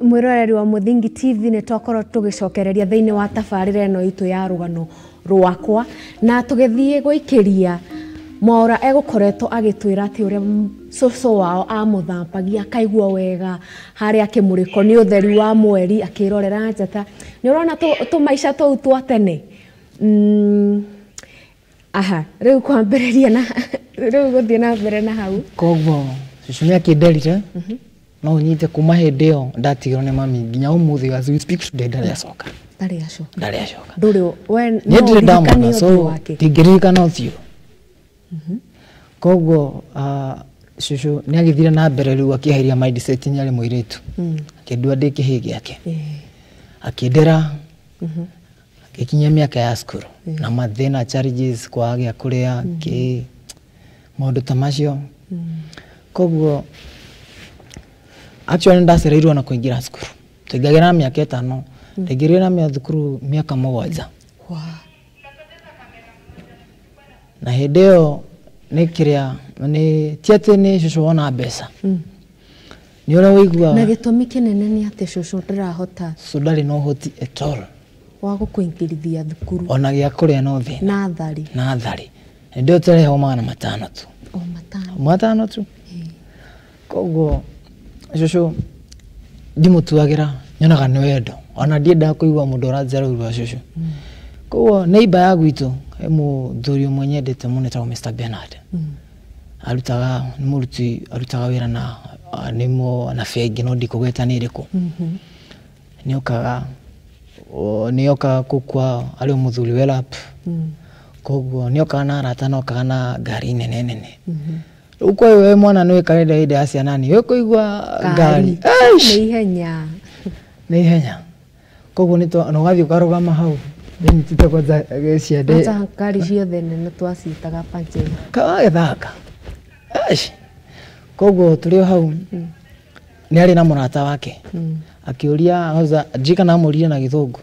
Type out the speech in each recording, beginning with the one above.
Mwiroreri wa Muthingi TV, nĩ twakorwo tũgĩcokereria thĩinĩ wa tabarĩra ĩno itũ ya Rũgano Rwakwa, na tũgĩthiĩ gũikĩria Mwaura egũkoretwo agĩtwĩra atĩ ũrĩa cũcũ wao amũthambagia akaigua wega harĩa akĩmũrĩko nĩ ũtheri wa mweri akĩrorera njata. Nĩ ũrona tũmaica tũu twa tene. Aha, rĩu kwambĩrĩria na rĩu gũthiĩ na mbere na hau. Koguo cũcũ nĩ akĩnderire, no ũnyite kuma hĩndĩ ĩyo ndatigirwo nĩ mami nginya ũmũthĩ, as we speak today, ndarĩ acoka. Ndarĩ acoka. Ndarĩ acoka. Ndũrĩ we niĩ no ndirĩ ũririkane ndamona. Ũthiũ So wake? Ndingĩririkana ũthiũ. Koguo cũcũ nĩ agĩthire na mbere rĩu akĩeheria mindset nĩ arĩ mũirĩtu, akĩndua ndĩ kĩhĩĩ gĩake, akĩndera agĩkinyia mĩaka ya cukuru na mathĩna, challenges, kwaga gĩa kũrĩa, kĩ maũndũ ta macio. Koguo actually ndacereirwo na kũingĩra cukuru. Twaingagĩra na mĩaka 5, ndaingĩrire na thukuru mĩaka 7. Na hĩndĩ ĩyo nĩ kĩrĩa nĩ ti atĩ nĩ cũcũ wona mbeca, nĩ ũrĩa ũigua. Na gĩtũmi kĩnene nĩ atĩ cũcũ ndĩrahota. Cũcũ ndarĩ na ũhoti at all wa gũkũingĩrithia thukuru. Ona gĩa kũrĩa no thĩna. Nathari. Nathari hĩndĩ ĩyo tũrehwo 500 tu. O 500. 500 tu. Koguo cũcũ ndimũtuagĩra, nyonaga nĩ wendo, ona ndiendaga kũigua mũndũ ũranjĩra ũru wa cũcũ. Koguo neighbor ya gwitũ he mũthuri ũmwe nyendete mũno etagwo Mr Bernard. Arutaga, nĩ mũruti, arutaga wĩra na nĩ na bengi, no ndikũgweta nĩ ĩrĩkũ. Nĩokaga kũu kwao, arĩ o mũthuri well up. Koguo nĩokaga na arata, nokaga na ngari nene nene. Rĩu kwa we mwana nĩ wĩkarĩte hĩndĩ ya ciana nĩ ũkũigua ngari. Ngari. Nĩ ihenya. Nĩ ihenya. Koguo na ũgathiĩ ũkarũgama hau nĩnyitĩte kwanja ciande. Kwanza ngari ciothe nene twaciĩtaga Pajero. Kawagĩthaka. Eish. Koguo tũrĩ o hau nĩ arĩ na mũrata wake, akĩũria, ndirikana amũririe na Gĩthũngũ,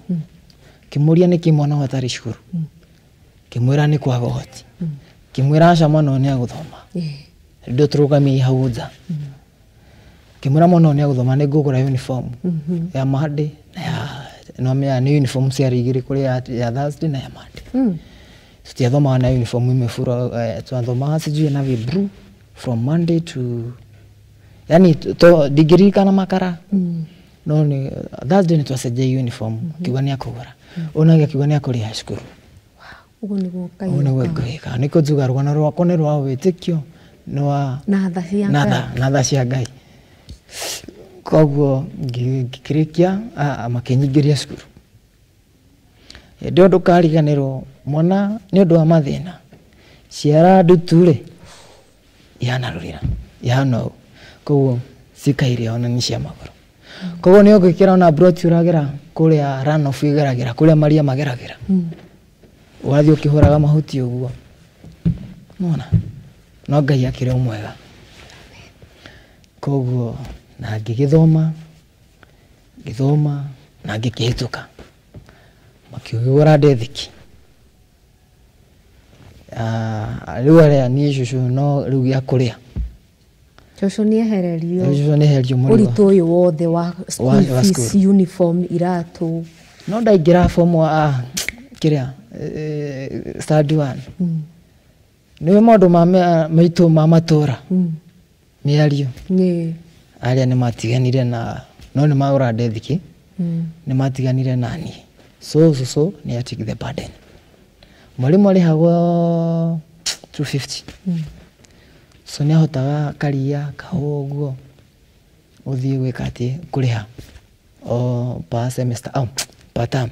akĩmũria nĩkĩ mwana ũyũ atarĩ cukuru. Kĩmwĩra nĩ kwaga ũhoti. Kĩmwĩra aca, mwana ũyũ nĩ agũthoma. Hĩndĩ ĩyo tũrũgamie hau nja, kĩmwĩra mwana ũyũ nĩ agũthoma, nĩ ngũgũra uniform ya Monday na ya nĩwamenya nĩ uniform ciarĩ igĩrĩ, kũrĩ ya Thursday na ya Monday. Tutiathomaga na uniform imefura, twathomaga sijui navy blue from Monday to, yani to ndingĩririkana makara, no nĩ Thursday nĩ twacenjia uniform. Akiuga nĩ akũgũra, ũyũ nake akiuga nĩ akũrĩha cukuru. Ũguo nĩguo Ngai Ũguo nĩguo ekaga. Ngwĩka nĩkĩo njuga rũgano rwakwa nĩ rwa wĩtĩkio, nĩ wa na tha cia na Ngai. Na tha cia Ngai. Koguo ngĩkĩrĩkia, makĩnyingĩria cukuru. Hĩndĩ ĩyo ndũkariganĩrwo mwana nĩ ũndũ wa mathĩna, ciara ndutu rĩ ihana rũrĩra ihana ũũ, koguo cikaire ona nĩ cia magũrũ. Koguo nĩ ũngĩkĩra ona broti ũragera kũrĩa runoff igeragĩra, kũrĩa maria mageragĩra, ũgathiĩ ũkĩhũraga mahuti ũguo nona. No Ngai akĩrĩ o mwega. Koguo na ngĩgĩthoma, ngĩthoma na ngĩkĩhĩtũka, makĩgũra ndethiki. Rĩu arĩa niĩ cũcũ no rĩu gĩa kũrĩa. Cũcũ nĩ ehererio. Rĩu cũcũ nĩ ehererio mũrigo. Ũritũ ũyũ wothe wa school wa fees, school. Uniform, iratũ. No ndaingĩra form wa kĩrĩa standard one, nĩwe maũndũ ma maitũ ma matũra, mĩario, nĩ arĩa nĩ matiganire na no nĩ magũra ndethiki, nĩ matiganire na niĩ. So nĩ I take the burden. Mwarimũ arĩhagwo 250, so nĩ ahotaga karia kahũa ũguo ũthiĩ gwĩka atĩ kũrĩha o per semester, oh, per term.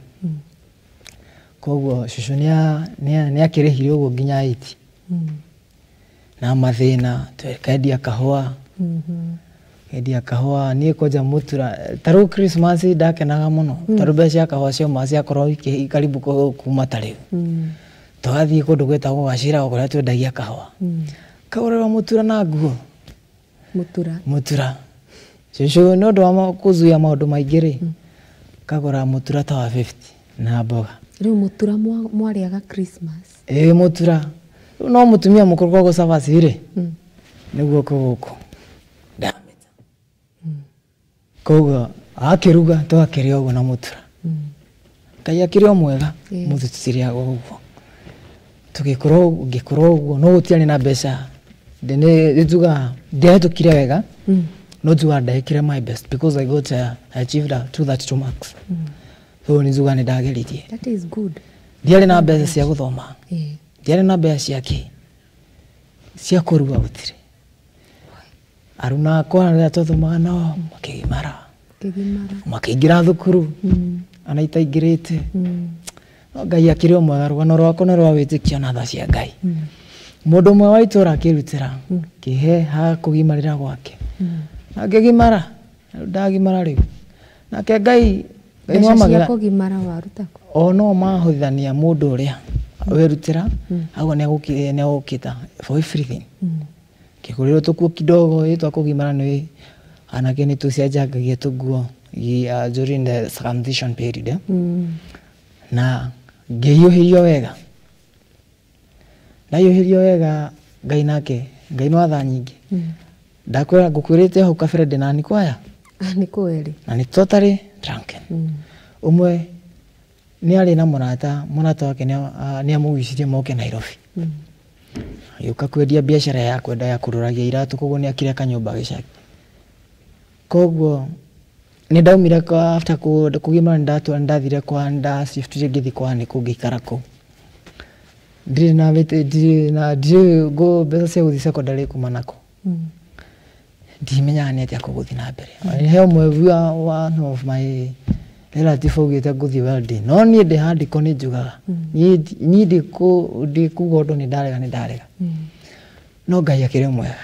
Koguo cũcũ nĩ akĩrĩhire ũguo nginya 8 na mathĩna, tũkendia kahũa, kendia kahũa. Niĩ kwanja mũtura ta rĩu Christmas ndakenaga mũno tondũ mbeca cia kahũa ciauma ciakorwo karibu kuma ta rĩu. Tũgathiĩ kũndũ gwĩtagwo Gacĩra kũrĩa twendagia kahũa, kagũrĩrwo mũtura na nguo. Mũtura. Mũtura. Cũcũ nĩ ũndũ wa kũzuia maũndũ maingĩ rĩ, kagũra mũtura ta wa 50 na mboga. Rĩu mũtura mwarĩaga Christmas? Ĩĩ, mũtura. Rĩu no mũtumia mũkũrũ koguo cabaci rĩ nĩguo gũkũ ndamĩta. Koguo Akĩruga twakĩrĩa ũguo na mũtura. Ngai akĩrĩ o mwega, mũthĩ tũtirĩaga ũguo. Tũgĩkorwo ngĩkorwo ũguo no gũtiarĩ na mbeca. Nĩ ndiahĩtũkire wega, no njugaga ndekire my best because I got I achieved a 232 marks. So nĩ njugaga nĩ ndageririe. That is good. Ndiarĩ na mbeca cia gũthoma. Ndiarĩ na mbeca cia kĩ cia kũruga gũtirĩ. Aruna akwa rĩrĩa twathomaga nao makĩgimara. Kĩgimara. Makĩingĩra thukuru ana itaingĩrĩte. No Ngai akĩrĩ o mwega, rũgano rwakwa nĩ rwa wĩtĩkio na tha cia Ngai. Mũndũ ũmwe wa itũra akĩrutĩra kĩhe ha kũgimarĩra gwake. Na ngĩgimara, rĩu ndagimara rĩu. Nake Ngai Ngai Mbeca cia nĩwamagĩra kũgimara waruta kũ? O no mahũthania mũndũ ũrĩa werutĩra auga nĩegũkĩta for everything. Kĩgũrĩrwo tũkuo kidogo ĩ twa kũgimara nĩ anake nĩ tũcenjangagia tũguo during the circumcision period eh? Na ngĩhiũhĩrio wega. Ndahiũhĩrio wega Ngai nake Ngai nĩ wa tha nyingĩ. Ndakwĩra ngũkwĩrĩte hau kabere ndĩna nikwaya. Nĩ kweli. Na nĩ totally drunken. Ũmwe nĩ arĩ na mũrata, mũrata wake nĩ amũgucirie moke Nairobi. Agĩũka kwendia biacara ya kwenda ya kũrũragia iratũ koguo nĩ akire kanyũmba gĩcagi. Koguo nĩ ndaumire kwa after kũgimara nĩ ndathire kwa ndashiftire ngĩthiĩ kwa nĩkũ ngĩikara kũu. Ndirĩ na ndirĩ na ndirĩ mbeca cia gũthiĩ secondary kuma nakũ. Ndimenyaga nĩ atĩa kũgũthiĩ na mbere. He ũmwe wa one of my relative augĩte ngũthiĩ welding. No niĩ ndĩ handĩko nĩ njugaga. Niĩ ndikuga ũndũ nĩ ndarega nĩ ndarega. No Ngai akĩrĩ mwega.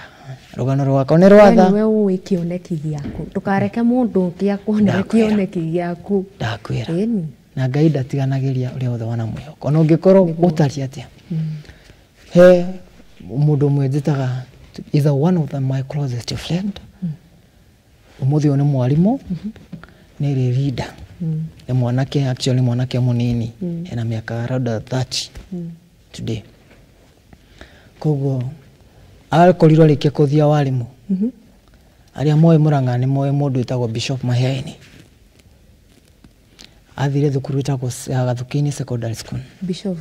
Rũgano rwakwa nĩ rwa tha. We nĩwe ũĩ kĩoneki gĩaku. Ndũkareke mũndũ ũngĩ akuonere kĩoneki gĩaku. Ndakwĩra. Na Ngai ndatiganagĩria ũrĩa wothe wanamwĩhoka. Ona ũngĩkorwo ũtariĩ atĩa. He mũndũ ũmwe njĩtaga is a one of my closest friend. Ũmũthĩ ũyũ nĩ mwarimũ, nĩ leader. Nĩ mwanake, actually mwanake mũnini. Ena mĩaka around 30 today. Koguo akorirwo arĩkia kũthia warimũ. Arĩa moĩ Murang'a nĩ moĩ mũndũ wĩtagwo Bishop Mahiaini. Athire thukuru ĩtagwo Gathukini Secondary School. Bishop.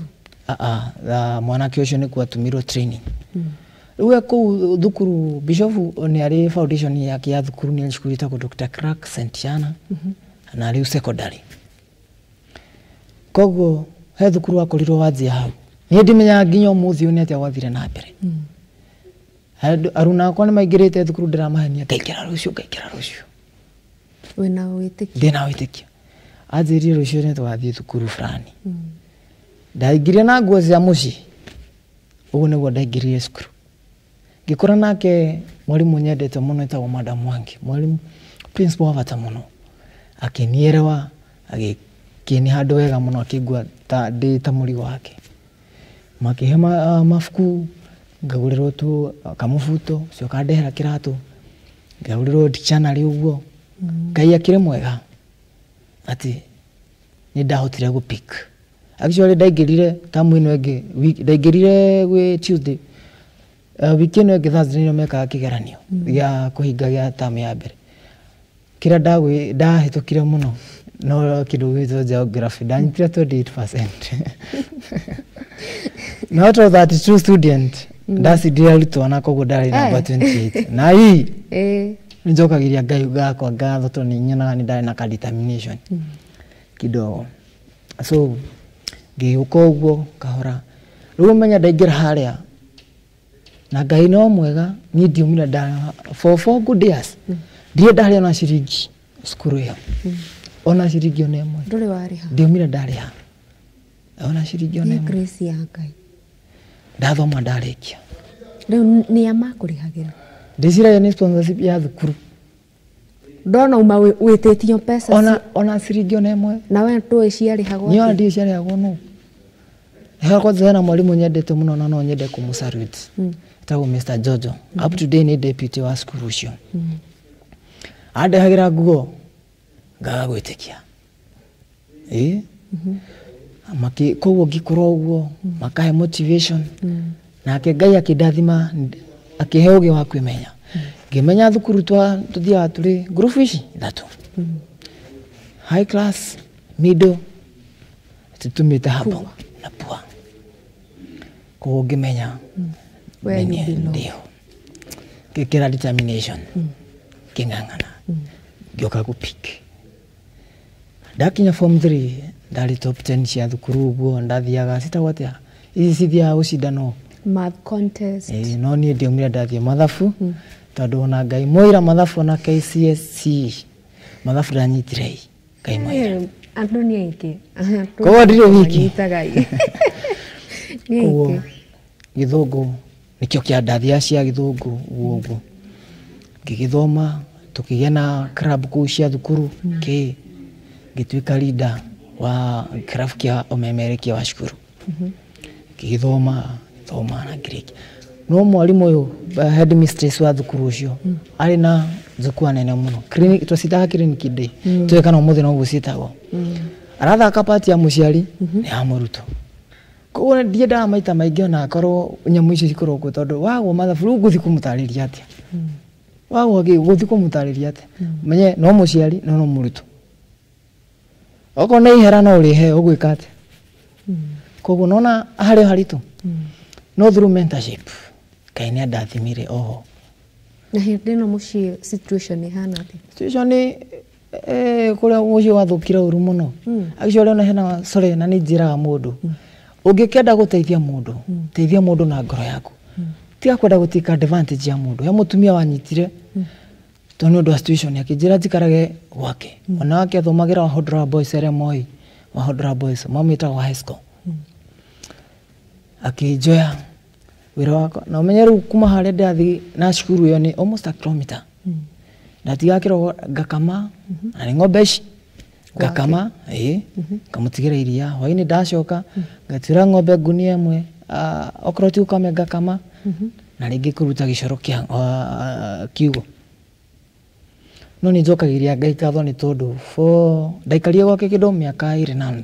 Mwanake ũcio nĩkuo atũmirwo training. Rĩu e kũu thukuru Bishop nĩ arĩ foundation yake ya thukuru nĩ cukuru ĩtagwo Dr. Clark St. na rĩu secondary. Koguo he thukuru akorirwo wanjia hau. Niĩ ndimenyaga nginya ũmũthĩ ũyũ nĩ atĩa gwathire na mbere. Aruna akwa nĩ maingĩrĩte thukuru ndĩramahenia ngaingĩra rũciũ ngaingĩra rũciũ. Wĩna wĩtĩkio. Ndĩna wĩtĩkio. Anjĩrire rũciũ nĩ tũgathiĩ thukuru fulani. Ndaingĩrire na nguo cia mũciĩ. Ũguo nĩguo ndaingĩrire cukuru. Ngĩkora nake mwarimũ nyendete mũno etagwo Madam Mwangi, mwarimu principal wa bata mũno. Akĩnielewa, agĩkĩni handũ wega mũno akĩngua ta ndĩ ta mũrigo wake. Makĩhe mabuku, ngagũrĩrwo tu kamũbuto, ũcio akandehera kĩratũ, ngagũrĩrwo dictionary ũguo. Ngai akĩrĩ mwega atĩ nĩ ndahotire gũ pick. Actually ndaingĩrire tamu ĩno ĩngĩ, ndaingĩrire gwĩ Tuesday. Wiki ĩno ĩngĩ Thursday nĩrĩo mekaga kĩgeranio gĩa kũhinga gĩa tamu ya mbere. Kĩrĩa ndahĩtũkire mũno no kĩndũ gĩgwĩtwo geography ndanyitire 28%. Na out of 32 student ndacindire arutwo na koguo ndarĩ namba 28. Na hii nĩnjokagĩria Ngai gakwa ngatho tondũ nĩ nyonaga nĩ ndarĩ na ka determination kidogo. So ngĩũka ũguo kahora. Rĩu ũmenye ndaingĩra harĩa na Ngai no mwega niĩ ndiumire nda for 4 good years. Ndirĩ ndarĩa ona ciringi cukuru ĩyo. Ona ciringi ona ĩmwe. Ndũrĩ warĩha? Ndiumire ndarĩha. Ona ciringi ona Nĩ ĩmwe. grace ya Ngai. Ndathoma ndarĩkia. Rĩu nĩ a makũrĩhagĩra? Ndĩciragia nĩ sponsorship ya thukuru. Ndona uma wĩtĩtio mbeca Ona ciringi ona ĩmwe. Na we ndũĩ ciarĩhagwo Niĩ ona atĩa? ndiũĩ ciarĩhagwo nũ. He kwanza hena mwarimũ nyendete mũno na no nyende kũmũ-salute. Etagwo Mr. Jojo. Up to date nĩ deputy wa cukuru ũcio. Andehagĩra nguo ngaga gwĩtĩkia. Ĩĩ. Koguo ngĩkũra ũguo makahe motivation. Nake Ngai akĩndathima akĩhe ũgĩ wa kwĩmenya. Ngĩmenya thukuru tũthiaga tũrĩ ngurubu ici ithatũ. High class, middle, tutumĩte hapo na poor. Koguo ngĩmenya where you belong. Ndio. Ngĩkĩra determination. Ngĩng'ang'ana. Ngĩũka gũpick. Ndakinya form 3 ndarĩ top 10 cia thukuru ũguo, ndathiaga citagwo atĩa ici cithiaga gũcindano? Math contest. Ĩĩ, no niĩ ndiaumire ndathiĩ mathabu, tondũ ona Ngai mũira mathabu ona KCSE mathabu ndanyitire i Ngai mũira. Andũ nĩ aingĩ. Koguo ndirĩ wiki. Manyitaga i. Nĩ Koguo aingĩ. gĩthũngũ nĩkĩo kĩa ndathiaga cia gĩthũngũ ũguo ũguo, ngĩgĩthoma, tũkĩgĩa na club kũu cia thukuru kĩ, ngĩtuĩka leader wa kĩrabu kĩa ũmemerekia wa cukuru. Ngĩgĩthoma thoma na ngĩrĩkia, no mwarimũ ũyũ, headmistress wa thukuru ũcio, arĩ na thukuru nene mũno, clinic twacitaga clinic day, tuwe kana ũmũthĩ noguo ciĩtagwo. Arathaka part ya mũciari nĩ ya mũrutwo, koguo ndiendaga maita maingĩ ona akorwo nyamũ icio cikorwo kuo, tondũ wagwo mathabu rĩu ngũthiĩ kũmũtarĩria atĩa? Wagwo gũthiĩ kũmũtarĩria atĩa? Menye no mũciari no no mũrutwo, okorwo nĩ ihera no ũrĩhe, ũgwĩka atĩa? Koguo nona harĩ haritũ, no through mentorship Ngai nĩ andathimire oho. Na hĩndĩ ĩno mũciĩ situation ĩhana atĩa? Situation nĩ kũrĩa mũciĩ wathũkire ũru mũno. Actually ona hena, sorry, na nĩ njĩraga mũndũ ũngĩkenda gũteithia mũndũ, teithia mũndũ na ngoro yaku, tiga kwenda gũtake advantage ya mũndũ. He mũtumia wanyitire tondũ nĩ ũndũ wa situation, akĩnjĩra njikarage gwake. Mwana wake athomagĩra Wahodra Boys, arĩa moĩ Wahodra Boys mamwĩtaga wa high school. Akĩnjoya wĩra wakwa, na ũmenye rĩu kuma harĩa ndĩrathiĩ na cukuru ĩyo nĩ almost a kilometer. Ndatigaga kĩroko ngakama, na nĩ ng'ombe ici ngakama, ĩĩ, ngamũtigĩra iria. Hwainĩ ndacoka ngatuĩra ng'ombe ngunia ĩmwe, okorwo ti gũkama ngakama na rĩngĩ kũruta gĩcoro kĩa kiugo. No nĩ njokagĩria Ngai ngatho nĩ tondũ for ndaikarire gwake kĩndũ mĩaka 2.5,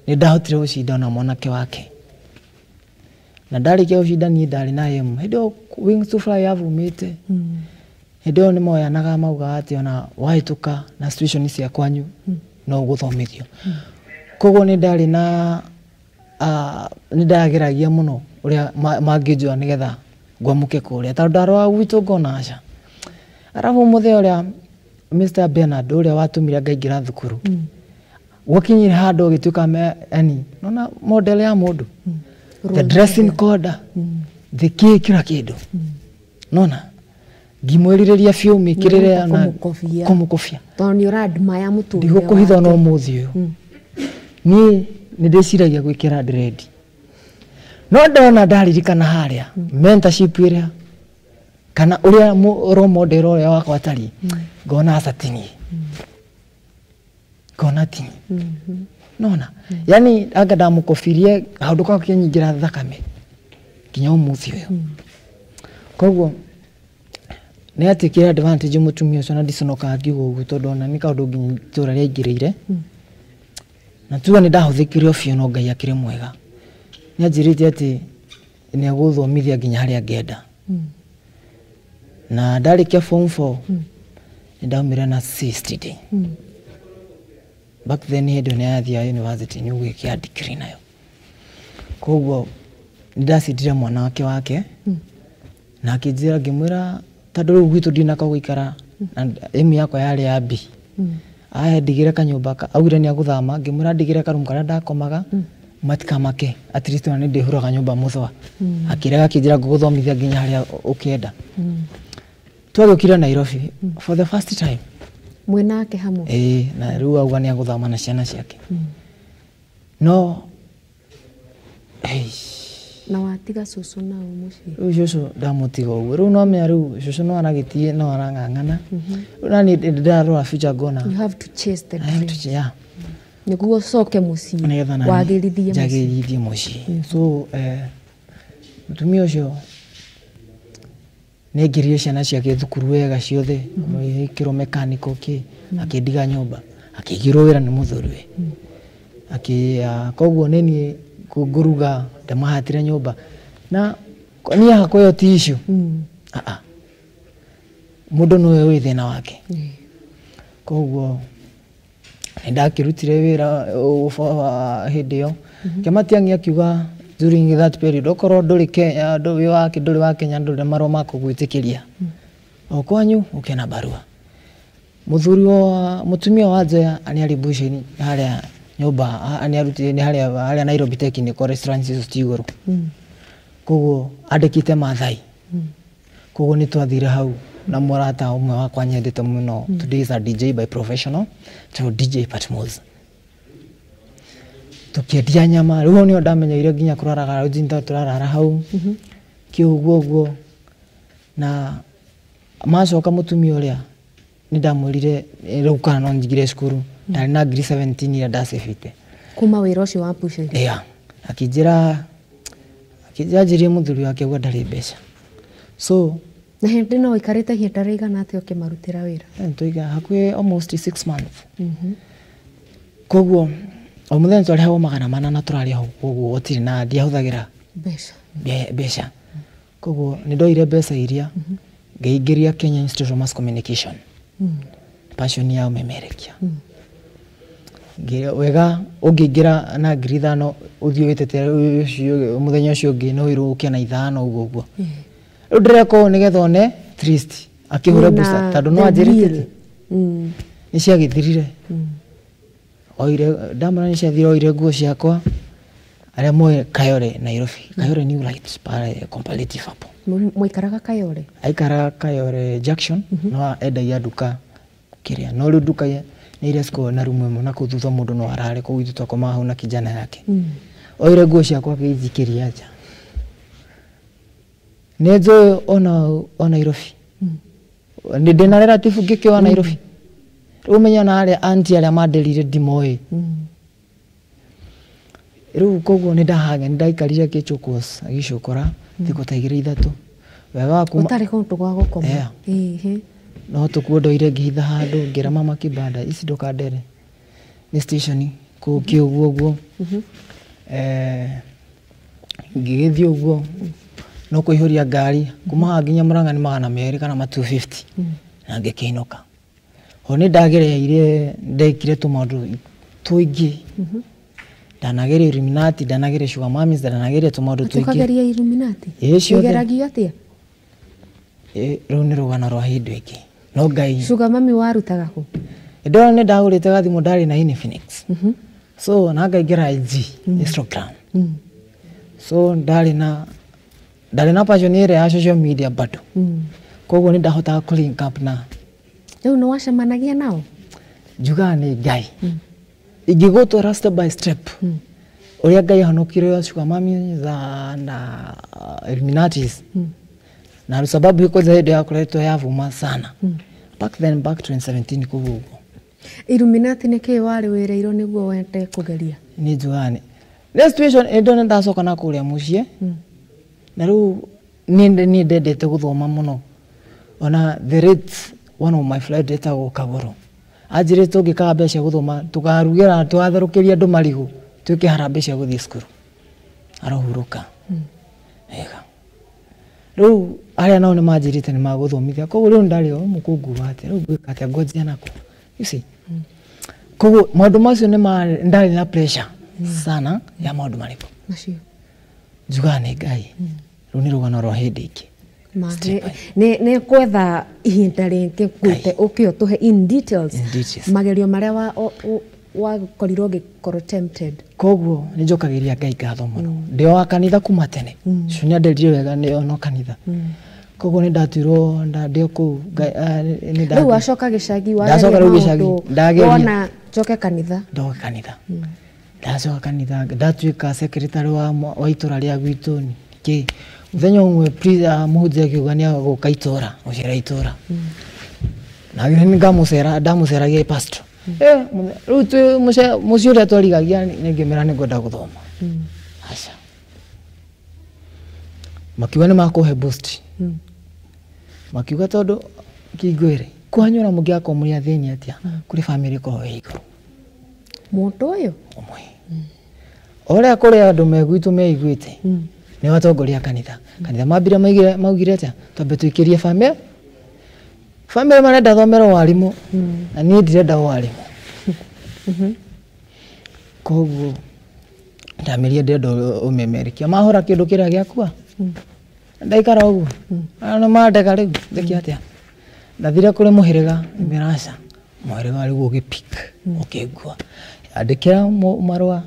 nĩ ndahotire gũcinda ona mwanake wake. Na ndarĩkia gũcinda, niĩ ndarĩ na aim. Hĩndĩ ĩyo Wings to Fly yavumĩte, hĩndĩ ĩyo nĩ moyanaga, maugaga atĩ ona wahĩtũka na situation cia kwanyu no ũgũthomithio. Koguo nĩ ndarĩ na nĩ ndageragia mũno ũrĩa mangĩnjoya nĩgetha ngwamũke kũrĩa, tondũ ndarora gwitũ ngona aca. Arabu mũthenya ũrĩa Mr Bernard ũrĩa watũmire ngaingĩra thukuru, gwakinyire handũ gĩtuĩka, yani nona model ya mũndũ, the dressing code, the kĩ, kila kĩndũ, nona ngimwĩrirĩria biũ mĩkĩrĩre. Na kũmũkobia. Kũmũkobia. Tondũ nĩ ũra-admire mũtũrĩre. Ndigũkũhitha, no mũthĩ ũyũ niĩ nĩ ndĩciragia gwĩkĩra dread, no ndona ndaririkana harĩa mentorship ĩrĩa kana ũrĩa role model ũrĩa wakwa atariĩ, ngona aca tini, ngona tini nona, yani anga ndamũkobirie kaũndũ kau kĩnyingĩra thakame nginya ũmũthĩ ũyũ. Koguo nĩ atikire advantage mũtumia ũcio, na ndiconokaga ngiuga ũguo, tondũ ona nĩ kaũndũ nginya itũra rĩaingĩrĩire na tuga nĩ ndahũthĩkire o biũ. No Ngai akĩrĩ mwega, nĩ anjĩrĩte atĩ nĩ egũthomithia nginya harĩa ngenda. Na ndarĩkia form 4 nĩ ndaumire na 60. Back then hĩndĩ ĩyo nĩ yathiaga university nĩ ũgwĩkĩra degree nayo. Koguo nĩ ndacindire mwana wake wake na akĩnjĩra, ngĩmwĩra tondũ rĩu gwitũ ndinaka gũikara na aim yakwa yarĩ ya B, aya ndigĩre kanyũmba augire nĩ agũthama, ngĩmwĩra ndigĩre karumu karĩa ndakomaga matikamake, at least ona nĩ ndĩhuraga nyũmba mũthwa. Akĩrega, akĩnjĩra ngũgũthomithia nginya harĩa ũkĩenda. Twagĩũkire Nairobi for the first time. Mwĩnake hamwe? Ĩĩ, na rĩu auga nĩ agũthama na ciana ciake, no hey, Na watiga cũcũ nao mũciĩ? Rĩu cũcũ ndamũtiga ũguo, rĩu no menya rĩu cũcũ no aragĩtie, no arang'ang'ana. Rĩu nani ndĩrarora future ngona You have to chase the I have dream. to, yeah. Nĩguo ũcoke mũciĩ nĩgetha nani wagĩrithie mũciĩ. Njagĩrithie mũciĩ. So mũtumia ũcio nĩ aingĩririe ciana ciake thukuru wega ciothe, ĩkĩrwo mechanical kĩ, akĩndiga nyũmba, akĩigĩrwo wĩra nĩ mũthuriwe. Akĩ koguo nĩ niĩ ngũruga, ndamahatire nyũmba na niĩ hakwa ĩyo ti issue. Ah, ah. Mũndũ nĩwe wĩ thĩna wake. Koguo Nĩndakĩrutire wĩra hĩndĩ ĩyo. Kĩmatiang'i akiuga during that period okorwo ndũrĩ Kenya, ndũrĩ wa ndũrĩ wa Kenya, ndũrĩ na marũa ma kũgwĩtĩkĩria o kwanyu ũke na barua. Mũthuri wa mũtumia wa Njoya nĩ arĩ busheni harĩa nyũmba, nĩ arutire nĩ harĩa harĩa Nairobi Technical Restaurant icio ci igũrũ. Koguo andĩkĩte Maathai. Koguo nĩ twathire hau na mũrata ũmwe wakwa nyendete mũno, today is a DJ by professional, so DJ Patmos. Tũkĩendia nyama, rĩu hau nĩho ndamenyeire nginya kũraraga rũcinĩ, tũrarara hau kĩũguo ũguo. Na macoka mũtumia ũrĩa nĩ ndamwĩrire rĩu kana no njigire cukuru, ndarĩ na ngiri 17 iria ndacĩbĩte kuma wĩra ũcio wa butchery. Yeah. Akĩnjĩra anjĩrie mũthuri wake auga ndarĩ mbeca, so Na hĩndĩ no ũikarĩte ihinda rĩigana atĩa ũkĩmarutĩra wĩra? Tũiga hakuhĩ almost 6 months. Koguo o mũthenya twarĩhagwo 400 na tũrarĩ hau, koguo gũtirĩ na ndiahũthagĩra mbeca. Mbeca. Koguo nĩ ndoire mbeca iria ngĩingĩria Kenya Institute of Mass Communication, passion ya ũmemerekia. Wega ũngĩingĩra na 5,000 ũthiĩ wĩtete ũcio mũthenya ũcio ũngĩ no wĩrwo ũke na 5 ũguo ũguo. Rĩu ndĩreka ũũ nĩgetha one at least akĩhũre mbuca tondũ no anjĩrĩte nĩ ciagĩthirire. Oire ndamũra nĩ ciathire, oire nguo ciakwa arĩa moĩ Kayole Nairobi, Kayole New Light pale comparative hapo. Mwaikaraga Kayole? Aikaraga Kayole Junction, no endagia nduka kĩrĩa, no rĩu nduka nĩ iria cikoragwo na rumu ĩmwe na kũu thutha mũndũ no arare, koguo ithuĩ twakomaga hau na kijana yake. Oire nguo ciakwa akĩnjikĩria nja. Nĩ njũĩ ona o Nairobi nĩ ndĩna relative ngĩkĩoa Nairobi. Rĩu ũmenye ona arĩa auntie arĩa manderire ndimoĩ. Rĩu koguo nĩ ndahanga, nĩ ndaikarire gĩchokos agĩcokora thikũ ta igĩrĩ ithatũ wega wa kuma ũtarĩ kũndũ gwa gũkoma? Yeah. No tũkuo ndoire ngĩhitha handũ, ngĩra mama kibanda ici ndũkandere nĩ station kũu kĩ ũguo ũguo. Ngĩgĩthiĩ ũguo no kũihũria ngari kuma haha nginya Murang'a nĩ 200 kana ma 250 na ngĩkĩinũka. Ho nĩ ndagereire, ndekire tũmaũndũ tũingĩ, ndanageria Illuminati, ndanageria sugar mummies, ndanageria tũmaũndũ tũingĩ. Ũkageria Illuminati? Ĩĩ, ciothe. Igeragio atĩa? Rĩu nĩ rũgano rwa hĩndĩ ĩngĩ, no Ngai. Sugar mummy warutaga kũ? Ndona nĩ ndagũrĩte gathimũ, ndarĩ na Infinix, so na ngaingĩra IG, Instagram. So ndarĩ na passion ĩrĩa ya social media bado, koguo nĩ ndahotaga kũ link up na Rĩu nĩ wacemanagia nao? Njugaga nĩ Ngai ingĩgũtwara step by step ũrĩa Ngai ahonokire sugar mummy za na Illuminatis na sababu kwanza hĩndĩ yakoretwo yavuma sana back then, back 2017 koguo ũguo. Illuminati nĩ kĩĩ warĩ wĩrĩirwo nĩguo wende kũgeria? Nĩ njugaga nĩ situation ĩndĩ nĩ ndacoka na kũrĩa mũciĩ na rĩu niĩ ndendete gũthoma mũno. Ona the rate one of my friend etagwo Kagoro anjĩrĩte tũngĩkaga mbeca cia gũthoma tũkarugĩra tũgatherũkĩria andũ marigũ twĩke harambee cia gũthiĩ cukuru arohurũka wega. Rĩu arĩa nao nĩ manjĩrĩte nĩ magũthomithia, koguo rĩu ndarĩ o mũkũnguga atĩa, rĩu ngwĩka atĩa, ngwanjia nakũ, you see? Koguo maũndũ macio nĩ ndarĩ na pressure sana ya maũndũ marĩkũ macio. Njugaga nĩ Ngai. Rĩu nĩ rũgano rwa hĩndĩ ĩngĩ. Nĩ gwetha ihinda rĩngĩ ngwĩte ũke ũtũhe in details In details. magerio marĩa wakorirwo ũgĩkorwo tempted. Koguo nĩ njokagĩria Ngai ngatho mũno. Ndĩ o wa kanitha kuma tene, ũcio nĩ anderire wega nĩ ono kanitha, koguo nĩ ndatuirwo ndĩ o kũu nĩ Rĩu wacoka gĩcagi? Ndacoka rĩu gĩcagi, ndageria. Wona njoke kanitha. Ndoke kanitha, ndacoka kanitha ndatuĩka secretary wa itũra rĩa gwitũ. Kĩ mũthenya ũmwe mũhunjia akiuga nĩ agũka itũra gũcera itũra na nĩ ngamũcera, ndamũceragia pastor. Rĩu twĩ mũciĩ ũrĩa twarigagia nĩ ngĩmera nĩ ngwenda gũthoma. Aca makiuga nĩ makũhe boost, makiuga tondũ kingwĩre kwanyu ona mũngĩakorwo mũrĩ athĩni atĩa kũrĩ bamĩrĩ ĩkoragwo ĩ igũrũ. Mũndũ ũyũ Ũmwe ũrĩa kũrĩ andũ me gwitũ meiguĩte nĩ watongoria kanitha. Kanitha mambire maigire maugire atĩa, twambe tũikĩrie bamĩrĩ, bamĩrĩ marenda thomera warimũ na niĩ ndirenda warimũ. Koguo ndamĩria ndĩrenda ũmemerekia mahũra kĩndũ kĩrĩa gĩakua ndaikara ũguo nĩ mandega rĩu njĩke atĩa. Ndathire kũrĩ mũhĩrĩga ngĩmera aca, mũhĩrĩga rĩu ũgĩpik ũkĩngua andĩkĩra marũa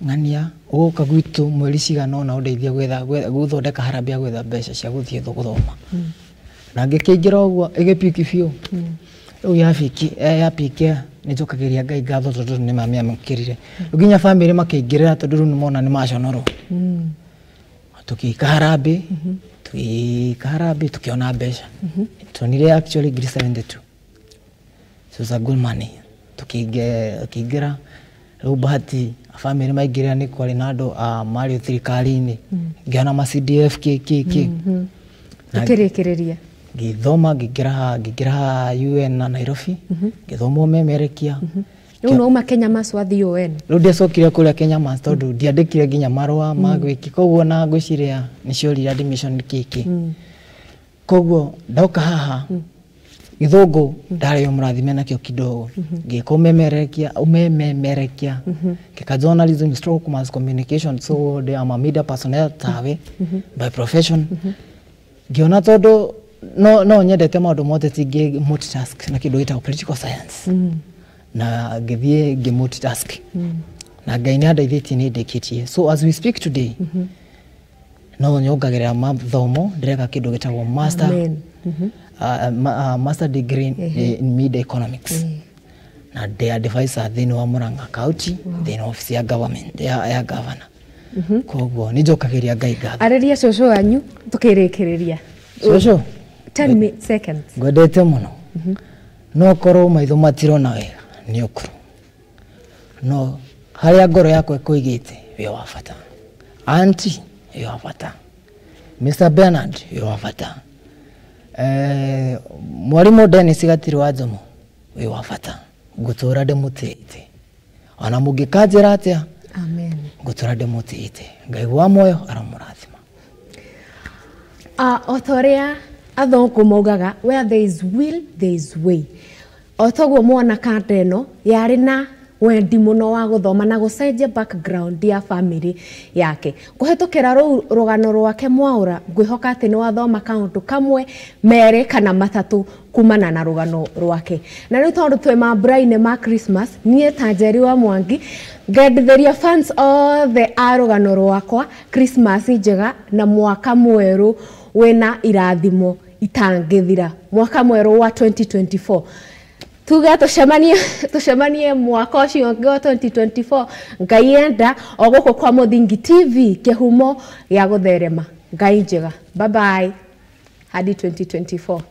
ng'ania ũgũka gwitũ mweri cigana ũna ũndeithie gwetha gũthondeka harambee ya gwetha mbeca cia gũthiĩ gũthoma. Na ngĩkĩingĩra ũguo ĩgĩpiki biũ. Rĩu yabiki yapiki nĩ njokagĩria Ngai ngatho tondũ nĩ mamĩamũkĩrire. Rĩu nginya bamĩrĩ makĩingĩrĩra tondũ rĩu nĩmona nĩ maconorwo. Tũgĩka harambee, tũgĩka harambee tũkĩona mbeca. Tuonire actually ngiri 72. So it's a good money. Tũkĩingĩra rĩu bahati bamĩrĩ maingĩrĩra nĩ kwarĩ na andũ a marĩ thirikari-inĩ. Ngĩona ma CDF kĩ kĩ kĩ. Ũkĩrĩkĩrĩria Ngĩthoma ngĩingĩra UN na Nairobi. Ngĩthoma ũmemerekia. Rĩu no uma Kenya Mass wathiĩ UN. Rĩu ndiacokire kũrĩa Kenya Mass tondũ ndiandĩkire nginya marũa ma gwĩki, koguo na ngwĩciria nĩciorire admission kĩ kĩ. Koguo ndoka haha gĩthũngũ ndarĩ o mũrathime nakĩo kidogo, ngĩka ũmemerekia, ngĩka journalism stroke mass communication, so I'm a media personnel tawe by profession. Ngĩona tondũ no nyendete maũndũ mothe ti ngĩ multitask na kĩndũ gĩtagwo political science, na ngĩthiĩ ngĩ multitask na Ngai nĩ andeithĩtie nĩ ndĩkĩtie. So as we speak today no nyongagĩrĩra mathomo, ndĩreka kĩndũ gĩtagwo master Amen. Master degree in media economics, na ndĩ advisor thĩinĩ wa Murang'a County, thĩinĩ wa office ya government ya governor. Koguo nĩ njokagĩria Ngai ngatho. Arĩria cũcũ wanyu tũkĩrĩkĩrĩria. Cũcũ, 10 seconds. Ngwendete mũno, no korwo maitho matirona wega nĩ ũkũrũ, no harĩa ngoro yakwa ĩkũigĩte wĩ wa bata. Auntie wĩ wa bata, Mr Bernard wĩ wa bata, mwarimũ Dennis Gatiri wa Njomo wĩ wa bata. Ngũtũra ndĩmũtĩĩte ona mũngĩkanjĩra atĩa. Amen. Ngũtũra ndĩmũtĩĩte. Ngai wa muoyo aromũrathima. O ta ũrĩa athũngũ maugaga, where there is will there is way. O toguo mwana kanda ĩno yarĩ na wendi mũno wa gũthoma na gũcenjia background ya family yake kũhetũkĩra rũu rũgano rwake Mwaũra. Ngwĩhoka atĩ nĩ wathoma kaũndũ kamwe, merĩ kana matatũ kumana na rũgano rwake. Na rĩu tondũ twĩ mambura-inĩ ma Christmas, niĩ ta Njeri wa Mwangi ngendithĩria fans othe a rũgano rwakwa Christmas njega na mwaka mwerũ wĩna irathimo itangĩthira, mwaka mwerũ wa 2024. Tuge tũcemanie mwaka ũcio ũngĩ wa 2024, Ngai enda, o gũkũ kwa Mũthingi TV, kĩhumo gĩa gũtherema. Ngai njega, bye bye hadi 2024.